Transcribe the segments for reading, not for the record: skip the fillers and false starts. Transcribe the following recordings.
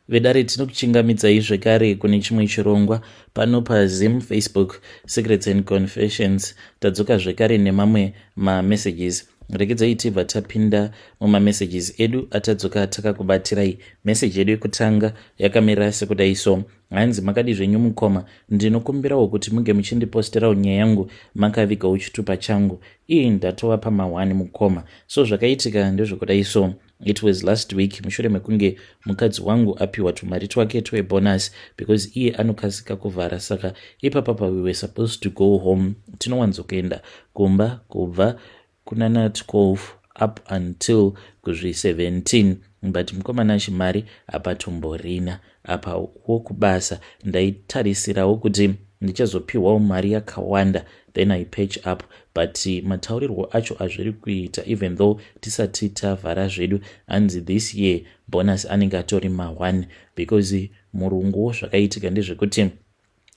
Vedare, tinokuchingamidzai zvekare kune chimwe chirongwa pano paZim Facebook Secrets and Confessions. Tadzoka zvekare nemamwe mamessages. Regedzai tibva tapinda mumamessages edu atadzoka takakubatirai. Meseji yedu yekutanga yakamira sekudai so. Hanzi, "Makadi zvenyu mukoma? Ndinokumbirawo kuti munge muchindiposterawo nyaya yangu makavigawo chitupa changu." Ii, ndatova pamahwani mukoma. So zvakaitika ndezvekudai so. It was last week, mushure mekunge mukadzi wangu apiwa tumari twake twebonus, because iye anokasika kuvhara. Saka ipapapa we were supposed to go home. Tinowanzokuenda kumba kubva kunana 12 up until kuzvi17, but mukomana, chimari hapatomborina. Apa wokubasa ndaitarisirawo kuti ndichazopiwawo mari yakawanda, then I patch up, but mataurirwo acho azviri kuita, even though tisati tavhara zvedu, hanzi this year bonus anenge atori ma1, because murunguwo zvakaitika ndezvekuti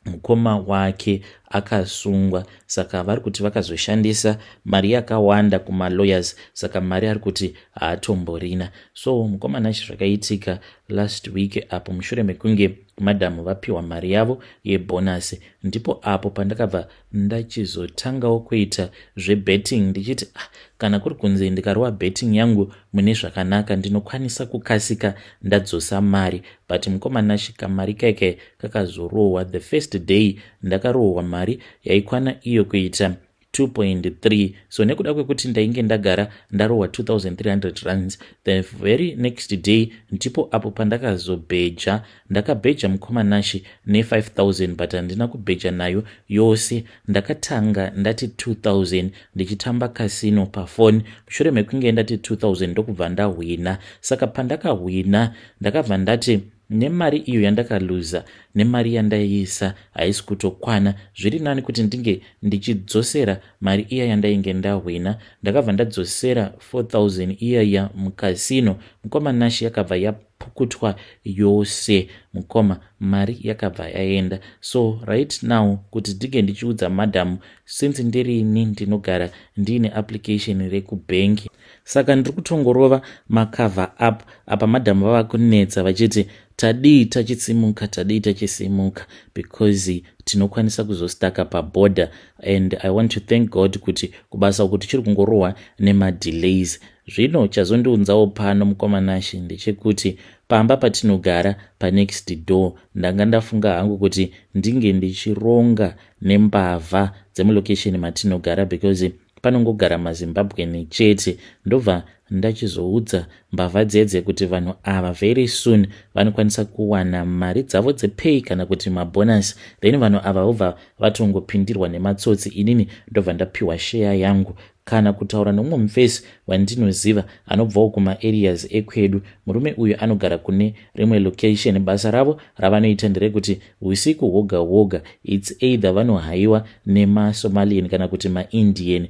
mukoma wake akasungwa. Saka vari kuti vakazoshandisa mari yakawanda kumalawyers, saka mari ari kuti haatomborina. So mukomana, chi zvakaitika last week apo, mushure mekunge madhamu vapiwa mari yavo yebonus, ndipo apo pandakabva ndachizotangawo kuita zvebetting, ndichiti, "Ah, kana kuri kunze ndikarova betting yangu mune zvakanaka, ndinokwanisa kukasika ndadzosa mari." But mukomana, kamari kaike kakazorohwa, the first day ndakarohwa mari yaikwana iyo kuita 2.3. So nekuda kwekuti ndainge ndagara ndarohwa 2300 rands, the very next day ndipo apo pandakazobheja. Ndakabheja, mukoma Nashi, ne5000, but handina kubheja nayo yose. Ndakatanga ndati 2000 ndichitamba casino pafoni. Mushure mekunge ndati 2000, ndokubva ndahwina. Saka pandakahwina, ndakabva ndati nemari iyo yandakaluza nemari yandaiisa haisi kutokwana, zviri nani kuti ndinge ndichidzosera mari iya yandainge ndahwina. Ndakabva ndadzosera 4000 iyaya mucasino. Mukoma Nashi, yakabva yapukutwa yose. Mukoma, mari yakabva yaenda. So right now, kuti ndinge ndichiudza madhamu, since ndirini ndinogara ndiine application rekubhengi, saka ndiri kutongorova macover up. Apa madhamu vava kunetsa vachiti tadii tachitsimuka, tadii tachisimuka, because tinokwanisa kuzostaka paborder. And I want to thank God kuti kubasa uku tichiri kungorohwa nemadelays. Zvino chazondiunzawo pano, mukoma Nashi, ndechekuti pamba patinogara panext door, ndanga ndafunga hangu kuti ndinge ndichironga nembavha dzemulocation matinogara, because panongogara maZimbabwean chete. Ndobva ndachizoudza mbavha dzedze kuti vanhu ava very soon vanokwanisa kuwana mari dzavo dzepay kana kuti mabonus, then vanhu ava vobva vatongopindirwa nematsotsi, inini ndobva ndapiwa sheya yangu. Kana kutaura nomumwe mufesi wandinoziva anobvawo kumaareas ekwedu. Murume uyu anogara kune rimwe location. Basa ravo ravanoita nderekuti usiku hwoga hwoga, it's either vanohayiwa nemaSomalian kana kuti maIndian.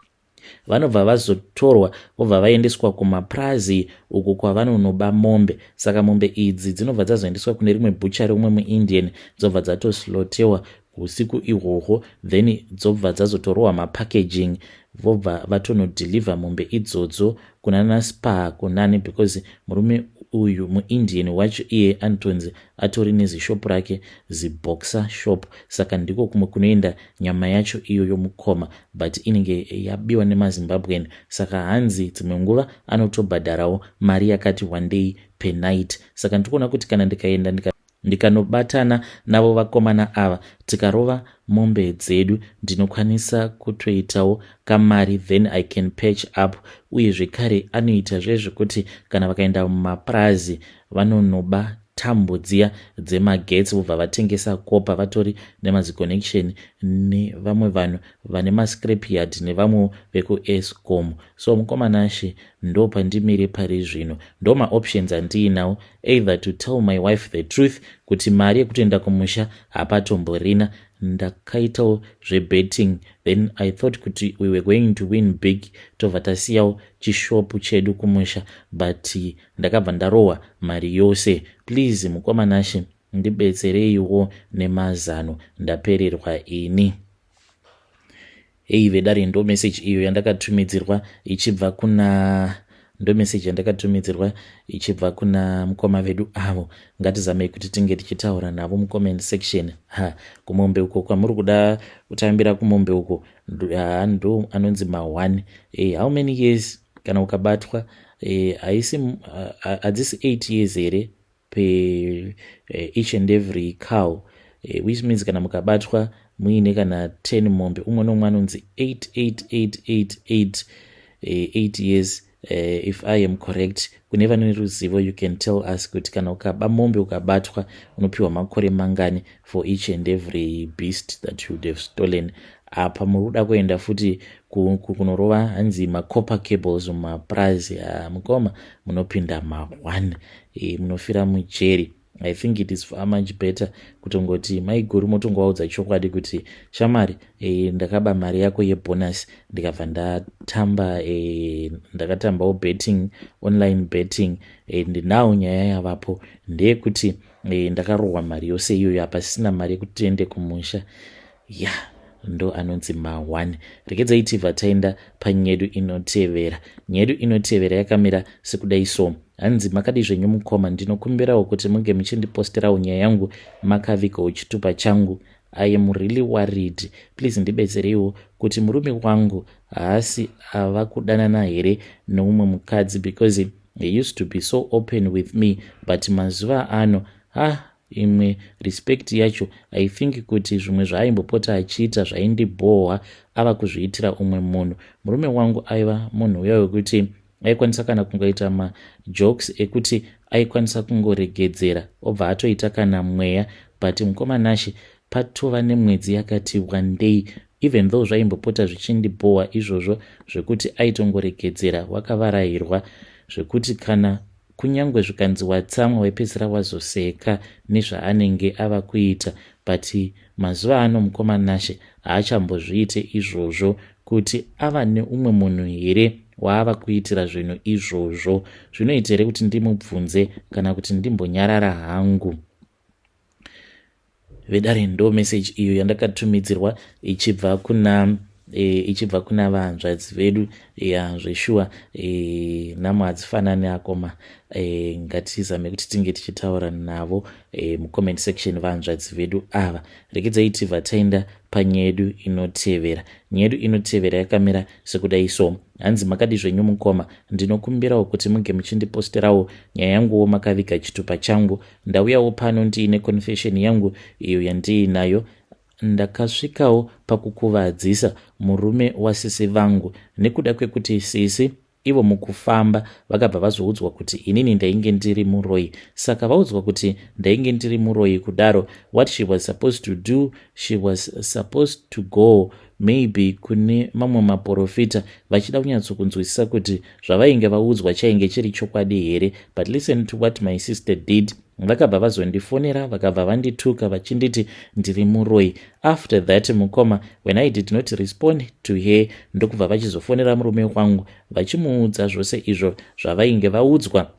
Vanobva vazotorwa, vobva vaendeswa kumaprazi uku kwavanonoba mombe. Saka mombe idzi dzinobva dzazoendeswa kune rimwe butchery, umwe muIndian, dzobva dzatoslaughterwa usiku ihwohwo, then dzobva dzazotorohwa mapackaging, vobva vatonodeliver mombe idzodzo kunana Spar, kunani, because murume uyu muIndian wacho iye anotonzi atori nezishopu rake, ziboxer shop. Saka ndiko kumwe kunoenda nyama yacho iyoyo, mukoma, but inenge yabiwa nemaZimbabwean. Saka hanzi dzimwe nguva anotobhadharawo mari yakati one day per night. Saka ndikuona kuti kana ndikaenda ndikanobatana navo vakomana ava, tikarova mombe dzedu, ndinokwanisa kutoitawo kamari, then I can patch up. Uye zvekare anoita zvezvekuti kana vakaenda mumapurazi, vanonoba tambo dziya dzemagetsi, vobva vatengesa copper. Vatori nemaziconnection nevamwe vanhu vane mascrapyard nevamwewo vekuEskom. So mukoma Nashi, ndo pandimire pari zvino. Ndo maoptions andiinawo: either to tell my wife the truth kuti mari yekutoenda kumusha hapatomborina, ndakaitawo zvebetting, then I thought kuti we were going to win big, tobva tasiyawo chishopu chedu kumusha, but ndakabva ndarohwa mari yose. Please, mukoma Nashi, ndibetsereiwo nemazano, ndapererwa ini. Hei vedare, ndo meseji iyo yandakatumidzirwa ichibva kuna Ndo meseji yandakatumidzirwa ichibva kuna mukoma vedu avo. Ngatizamei kuti tinge tichitaura navo mucomment section. Ha, kumombe uko kwamuri kuda kutambira, kumombe uko ndo anonzi ma1. How many years kana ukabatwa? Haisi hadzisi 8 years here pe each and every cow? Which means kana mukabatwa muine kana 10 mombe, umwe nomwe anonzi 8 8 8 8 8, 8 years, if I am correct. Kune vane ruzivo, you can tell us kuti kana ukaba mombe ukabatwa unopiwa makore mangani for each and every beast that you would have stolen. Apa muri kuda kuenda futi kunorova hanzi macopper cables mumapurazi. Mukoma, munopinda ma1, munofira mujeri. I think it is far much better kutongoti maiguru, motongovaudza chokwadi kuti shamari, ndakaba mari yako yebonus, ndikabva ndatamba, ndakatambawo betting, online betting, and now nyaya yavapo ndeyekuti ndakarohwa mari yose iyoyo, hapasisina mari yekuti tiende kumusha. Ya, yeah, ndo anonzi ma1. Regedzai tibva taenda panyaya yedu inotevera. Nyaya yedu inotevera yakamira sekudai so. Hanzi, "Makadi zvenyu mukoma? Ndinokumbirawo kuti munge muchindiposterawo nyaya yangu makavigawo chitupa changu. I am really worried. Please ndibetsereiwo kuti murume wangu haasi ava kudanana here neumwe mukadzi, because he used to be so open with me, but mazuva ano, ha, imwe respect yacho, I think kuti zvimwe zvaaimbopota achiita zvaindibhohwa, ava kuzviitira umwe munhu. Murume wangu aiva munhu uya wekuti aikwanisa kana kungoita majokes ekuti aikwanisa kungoregedzera, obva atoita kana mweya. But mukoma Nashe, patova nemwedzi yakati wandei, even though zvaimbopota zvichindibhohwa izvozvo zvekuti aitongoregedzera, wakavarayirwa zvekuti kana kunyange zvikanzi watsamwa, waipedzisira wazoseka nezvaanenge ava kuita. But mazuva ano, mukoma Nashe, haachambozviite izvozvo. Kuti ava neumwe munhu here waava kuitira zvinhu izvozvo? Zvinoita here kuti ndimubvunze kana kuti ndimbonyarara hangu?" Vedare, ndo meseji iyo yandakatumidzirwa ichibva kuna vahanzvadzi vedu. Ya, zveshuwa, nhamo hadzifanani akoma. Ngatizame kuti tinge tichitaura navo mucomment section, vahanzvadzi vedu ava. Regedzai tibva taenda panyaya yedu inotevera. Nyaya yedu inotevera yakamira sekudai so. Hanzi, "Makadi zvenyu mukoma? Ndinokumbirawo kuti munge muchindiposterawo nyaya yanguwo makaviga chitupa changu. Ndauyawo pano ndiine confession yangu iyo yandiinayo. Ndakasvikawo pakukuvadzisa murume wasisi vangu nekuda kwekuti sisi ivo mukufamba vakabva vazoudzwa kuti inini ndainge ndiri muroi. Saka vaudzwa kuti ndainge ndiri muroi kudaro, what she was supposed to do, she was supposed to go maybe kune mamwe maprofita vachida kunyatsokunzwisisa kuti zvavainge vaudzwa chainge chiri chokwadi here. But listen to what my sister did. Vakabva vazondifonera, vakabva vandituka vachinditi ndiri muroi. After that, mukoma, when I did not respond to her, ndokubva vachizofonera murume wangu vachimuudza zvose izvo zvavainge vaudzwa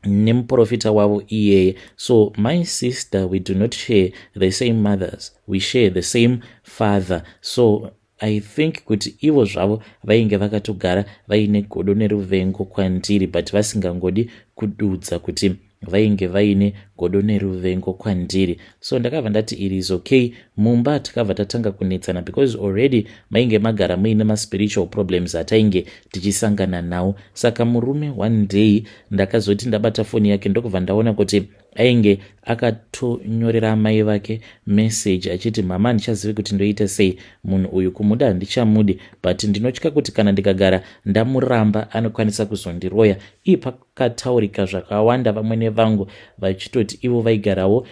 nemuprofita wavo iyeye. So my sister, we do not share the same mothers, we share the same father. So I think kuti ivo zvavo vainge vakatogara vaine godo neruvengo kwandiri, but vasingangodi kududza kuti vainge vaine godo neruvengo kwandiri. So ndakabva ndati it is okay. Mumba takabva tatanga kunetsana because already mainge magara muine maspiritual problems atainge tichisangana nawo. Saka murume, one day ndakazoti ndabata foni yake, ndokubva ndaona kuti ainge akatonyorera mai vake meseji achiti, 'Mama, handichazivi kuti ndoita sei. Munhu uyu kumuda handichamudi, but ndinotya kuti kana ndikagara ndamuramba anokwanisa kuzondiroya.' Ii, pakataurika zvakawanda, vamwene vangu vachitoti ivo vaigarawo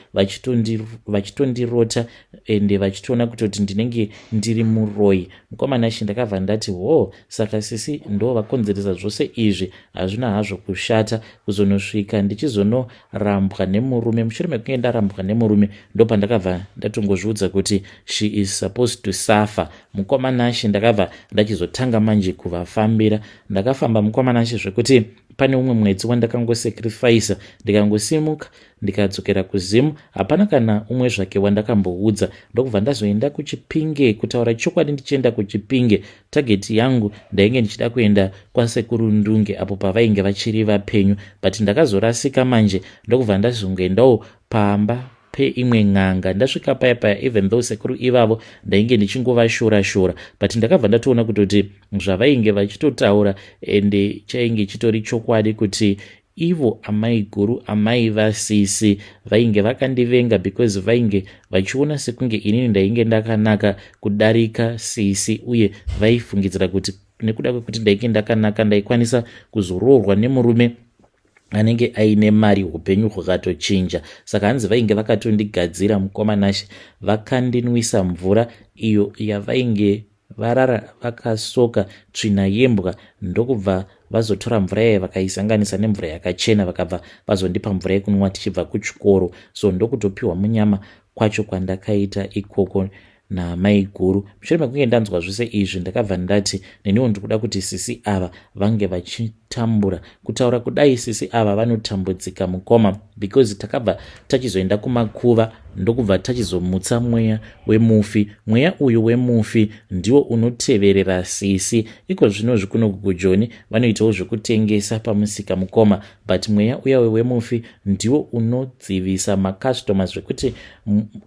vachitondirota ende vachitoona kutoti ndinenge ndiri muroi. Mukoma Nashe, ndakabva ndati, ho, saka sisi ndo vakonzeresa zvose izvi. Hazvina hazvo kushata. Kuzonosvika ndichizonorambwa nemurume, mushure mekunge ndarambwa nemurume, ndopandakabva ndatongozviudza kuti she is supposed to suffer. Mukoma Nashe, ndakabva ndachizotanga manje kuvafambira. Ndakafamba, mukoma Nashe, zvekuti Pane umwe mwedzi wandakangosacrifica, ndikangosimuka, ndikadzokera kuZimu. Hapana kana umwe zvake wandakamboudza. Ndokubva ndazoenda kuChipinge. Kutaura chokwadi, ndichienda kuChipinge, target yangu ndainge ndichida kuenda kwaSekuru Ndunge apo pavainge vachiri vapenyu, but ndakazorasika manje, ndokubva ndazongoendawo pamba peimwe n'anga. Ndasvika paya paya, even though sekuru ivavo ndainge ndichingovashora shora, but ndakabva ndatoona kutoti zvavainge vachitotaura ende chainge chitori chokwadi, kuti ivo amai guru, amai vasisi, vainge vakandivenga because vainge vachiona sekunge inini ndainge ndakanaka kudarika sisi, uye vaifungidzira kuti nekuda kwekuti ndainge ndakanaka, ndaikwanisa kuzoroorwa nemurume anenge aine mari, upenyu hwakatochinja. Saka hanzi vainge vakatondigadzira, mukoma Nashe. Vakandinwisa mvura iyo yavainge varara vakasoka tsvina yembwa, ndokubva vazotora mvura yaya vakaisanganisa nemvura yakachena, vakabva vazondipa mvura yekunwa tichibva kuchikoro. So ndokutopiwa munyama kwacho kwandakaita ikoko namai guru. Mushure mekunge ndanzwa zvose izvi, ndakabva ndati neniwo ndikuda kuti sisi ava vange vachitambura. Kutaura kudai, sisi ava vanotambudzika, mukoma, because takabva tachizoenda kumakuva, ndokubva tachizomutsa mweya wemufi. Mweya uyu wemufi ndiwo unoteverera sisi iko zvino kuno kuJoni. Vanoitawo zvekutengesa pamusika, mukoma, but mweya uya wemufi ndiwo unodzivisa macustomers, zvekuti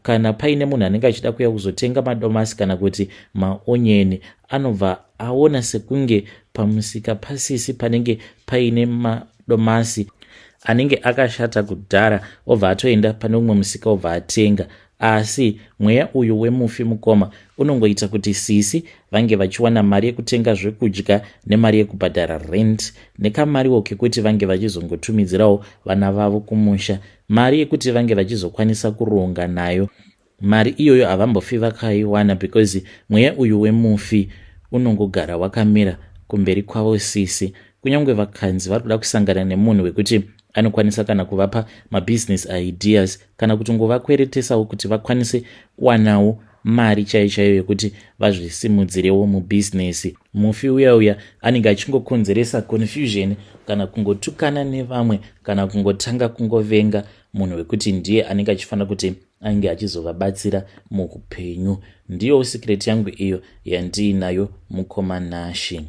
kana paine munhu anenge achida kuuya kuzotenga madomasi kana kuti maonyeni, anobva aona sekunge pamusika pasisi panenge paine madomasi anenge akashata kudhara, obva atoenda pane umwe musika, obva atenga. Asi mweya uyu wemufi, mukoma, unongoita kuti sisi vange vachiwana mari yekutenga zvekudya nemari yekubhadhara rent, nekamariwo kekuti vange vachizongotumidzirawo vana vavo kumusha, mari yekuti vange vachizokwanisa kuronga nayo. Mari iyoyo havambofi vakaiwana because mweya uyu wemufi unongogara wakamira kumberi kwavo sisi, kunyange vakanzi vari kuda kusangana nemunhu wekuti anokwanisa kana kuvapa mabusiness ideas kana kutongovakweretesawo kuti vakwanise kuwanawo mari chaiyo chaiyo yekuti vazvisimudzirewo mubhizinesi, mufi uya uya anenge achingokonzeresa confusion, kana kungotukana nevamwe, kana kungotanga kungovenga munhu wekuti ndiye anenge achifanira kuti ange achizovabatsira muupenyu. Ndiyo secret yangu iyo yandiinayo, mukoma Nashi.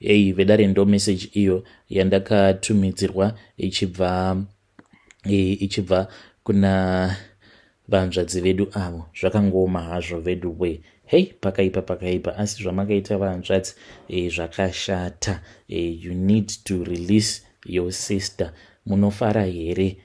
Ei vedare, ndo message iyo yandakatumidzirwa ichibva kuna vanzvadzi vedu avo. Zvakangooma hazvo vedu we. Hei, pakaipa, pakaipa. Asi zvamakaita, vanzvadzi, zvakashata. You need to release your sister. Munofara here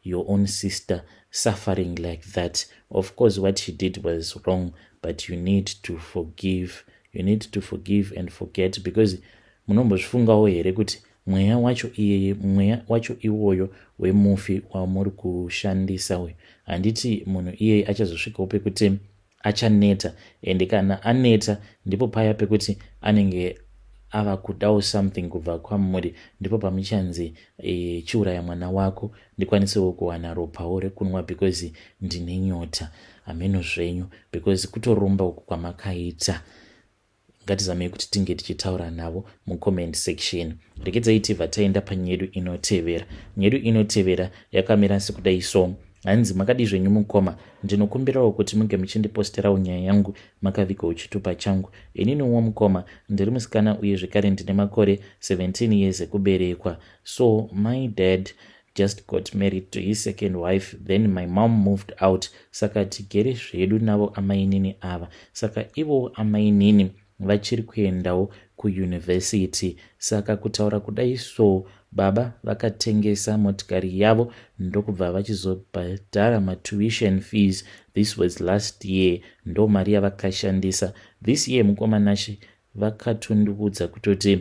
your own sister suffering like that? Of course what she did was wrong, but you need to forgive. You need to forgive and forget, because munombozvifungawo here kuti mweya wacho iyeye, mweya wacho iwoyo wemufi wamuri kushandisa uyu, handiti munhu iyeye achazosvikawo pekuti achaneta? Ende kana aneta, ndipo paya pekuti anenge ava kudawo something kubva kwamuri. Ndipo pamuchanzi, "Chiuraya mwana wako ndikwanisewo kuwana ropawo rekunwa because ndine nyota." Hameno zvenyu, because kutoromba uku kwamakaita. Ngatizamei kuti tinge tichitaura navo mucomment section. Rekedzai tibva taenda panyedu inotevera. Nyedu inotevera yakamira sekudai so. Hanzi, "Makadi zvenyu, mukoma? Ndinokumbirawo kuti munge muchindiposterawo nyaya yangu makavigawo chitupa changu. Ininiwo, mukoma, ndiri musikana uye zvekare ndine makore 17 years ekuberekwa. So my dad just got married to his second wife, then my mom moved out, saka tigere zvedu navo amainini ava. Saka ivo amainini vachiri kuendawo kuyunivhesiti. Saka kutaura kudai so, baba vakatengesa motikari yavo, ndokubva vachizobhadhara matuition fees. This was last year, ndo mari yavakashandisa. This year, mukoma Nashe, vakatondiudza kutoti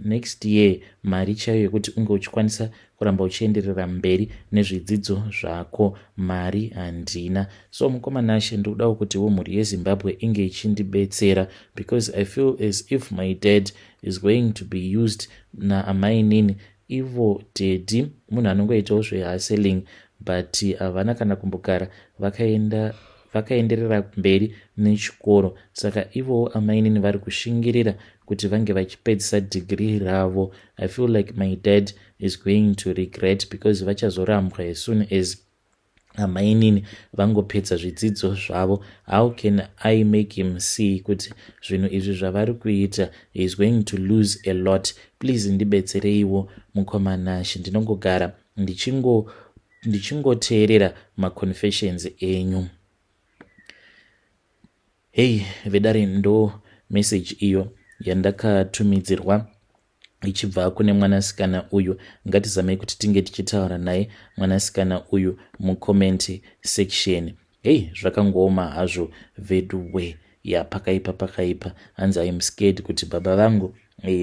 next year mari chaiyo yekuti unge uchikwanisa kuramba uchienderera mberi nezvidzidzo zvako, mari handina. So mukoma Nashe, ndikudawo kutiwo mhuri yeZimbabwe inge ichindibetsera because I feel as if my dad is going to be used naamainini. Ivo daddy munhu anongoitawo zvehustling, but havana kana kumbogara vakaenda Vakaenderera mberi nechikoro, saka ivowo amainini vari kushingirira kuti vange vachipedzisa degree ravo. I feel like my dad is going to regret because vachazorambwa as soon as amainini vangopedza zvidzidzo zvavo. How can I make him see kuti zvinhu izvi zvavari kuita is going to lose a lot? Please ndibetsereiwo, mukoma Nashe. Ndinongogara ndichingoteerera maconfessions enyu. Hei vedare, ndo message iyo yandakatumidzirwa ichibva kune mwanasikana uyu. Ngatizamei kuti tinge tichitaura naye mwanasikana uyu mucomment section. Hei, zvakangooma hazvo veduwe. Ya, pakaipa, pakaipa. Hanzi, "I am scared kuti baba vangu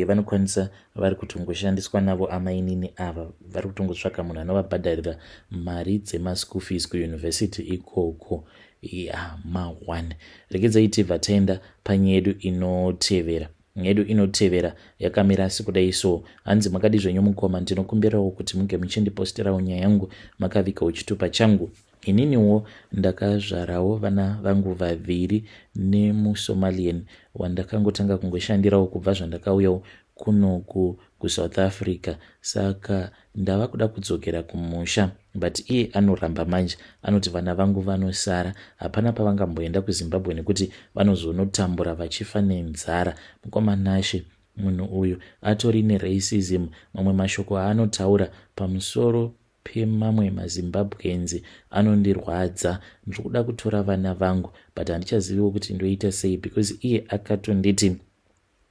vanokwanisa vari kutongoshandiswa navo amainini ava. Vari kutongotsvaka munhu anovabhadharira mari dzemaschool fees kuuniversity ikoko." Ya, ma1. Regedzai tibva taenda panyaya yedu inotevera. Yedu inotevera yakamira sekudai so. Hanzi, "Makadi zvenyu mukoma? Ndinokumbirawo kuti munge muchindiposterawo nyaya yangu makavigawo chitupa changu. Ininiwo ndakazvarawo vana vangu vaviri nemuSomalian wandakangotanga kungoshandirawo kubva zvandakauyawo kunoku kuSouth Africa. Saka ndava kuda kudzokera kumusha, but iye anoramba. Manje anoti vana vangu vanosara, hapana pavangamboenda kuZimbabwe nekuti vanozonotambura vachifa nenzara. Mukoma Nashe, munhu uyu atori neracism. Mamwe mashoko aanotaura pamusoro pemamwe maZimbabweans anondirwadza. Ndiri kuda kutora vana vangu, but handichaziviwo kuti ndoita sei because iye akatonditi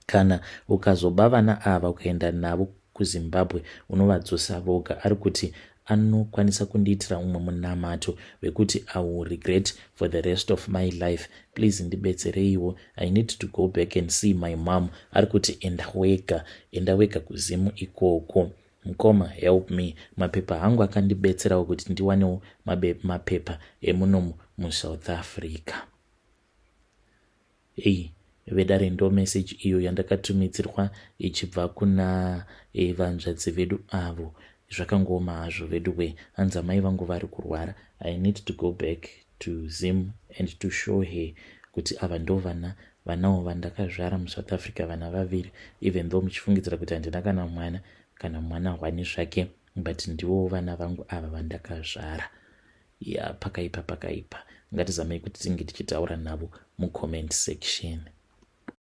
kana ukazoba vana ava ukaenda navo kuZimbabwe, unovadzosa voga. Ari kuti anokwanisa kundiitira umwe munamato wekuti I will regret for the rest of my life. Please ndibetsereiwo, I need to go back and see my mom." Ari kuti, "Enda wega, enda wega kuZimu ikoko. Mukoma, help me. Mapepa hangu akandibetserawo kuti ndiwanewo mapepa emunomu muSouth Africa." Ei vedare, ndo message iyo yandakatumidzirwa ichibva kuna vanzvadzi vedu avo. Zvakangooma hazvo vedu. Hanzi, "Amai vangu vari kurwara. I need to go back to Zim and to show her kuti ava ndo vana vanawo vandakazvara muSouth Africa, vana vaviri, even though muchifungidzira kuti handina kana mwana, kana mwana hwani zvake, but ndiwo vana vangu ava vandakazvara." Ya, pakaipa, pakaipa. Ngatizamei kuti tinge tichitaura navo mucomment section.